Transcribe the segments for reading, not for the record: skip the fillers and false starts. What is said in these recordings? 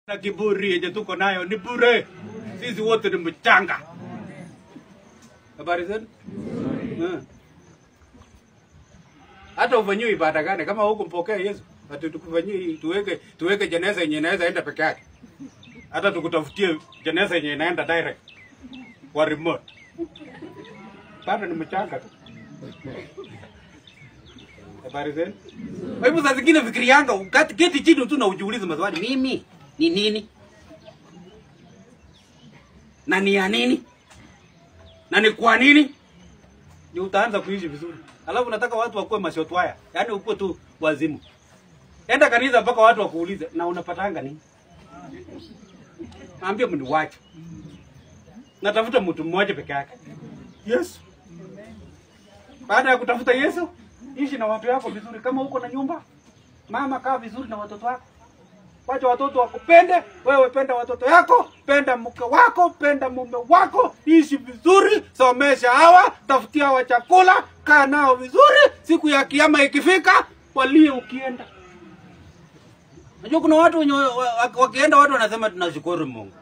Na kiburi yenye tuko nayo ni bure. Sisi wote ni mchanga. Habari zenu? Hata ufanyiwe ibada gani kama hukumpokea Yesu, ati tukufanyie tuweke jeneza yenye inaweza enda peke yake. Hata tukutafutie jeneza yenye inaenda direct kwa remote. Bado ni mchanga tu. Habari zenu? Kwa hivyo saa zingine fikirianga, uketi chini tu na ujiulize maswali, mimi ni nini? Na ni ya nini? Na ni kwa nini? Ni utaanza kuishi vizuri. Alafu nataka watu wakuwe mashotwaya. Yaani ukuwe tu wazimu. Enda kanisa mpaka watu wakuulize, na unapatanga nini? Naambia mniwache. Natafuta mtu mmoja peke yake. Yesu. Baada ya kutafuta Yesu, ishi na watu yako vizuri. Kama uko na nyumba, mama kaa vizuri na watoto wako. Wacha watoto wakupende, wewe penda watoto yako, penda mke wako, penda mume wako, ishi vizuri, somesha hawa, tafutia hawa chakula, kaa nao vizuri, siku ya kiyama ikifika, walie ukienda. Unajua kuna watu wenye wakienda watu wanasema tunashukuru Mungu.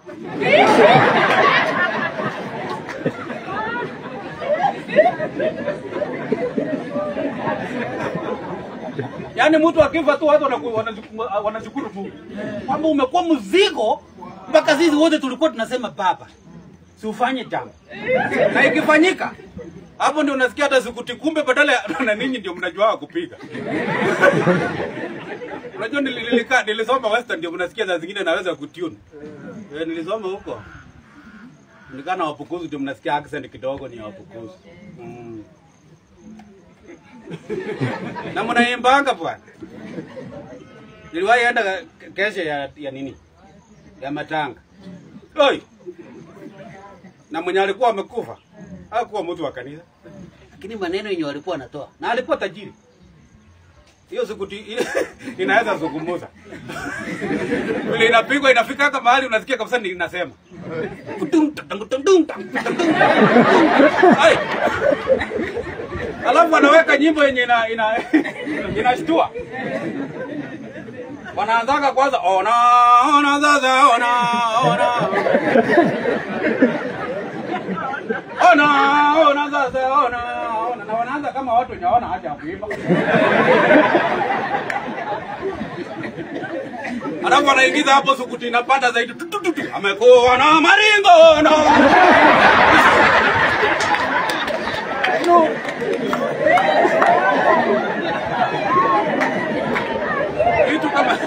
Yaani mtu akifa tu watu wanashukuru Mungu. Kwamba umekuwa mzigo mpaka sisi wote tulikuwa tunasema baba, si ufanye jambo. Na ikifanyika hapo ndio unasikia hata sikuti, kumbe badala na ninyi ndio mnajua kupiga. Unajua nilisoma Western ndio mnasikia saa zingine naweza kutune. Nilisoma huko. Nikana wapukuzi ndio mnasikia accent kidogo ni wapukuzi. Na mnaimbanga bwana. Niliwahi enda kesha ya nini? Ya matanga. Oi. Na mwenye alikuwa amekufa hakuwa mtu wa kanisa. Lakini maneno yenye walikuwa anatoa. Na alikuwa tajiri. Hiyo siku inaweza zungumza. Vile inapigwa inafika hata mahali unasikia kabisa ni inasema. Ai. Alafu anaweka nyimbo yenye inashtua. Wanaanzaga kwanza ona ona zaza ona ona. Ona ona zaza ona ona, na wanaanza kama watu wenye haja ya kuimba. Alafu anaingiza hapo sukuti inapanda zaidi. Amekuwa na maringo no. No. Vitu kama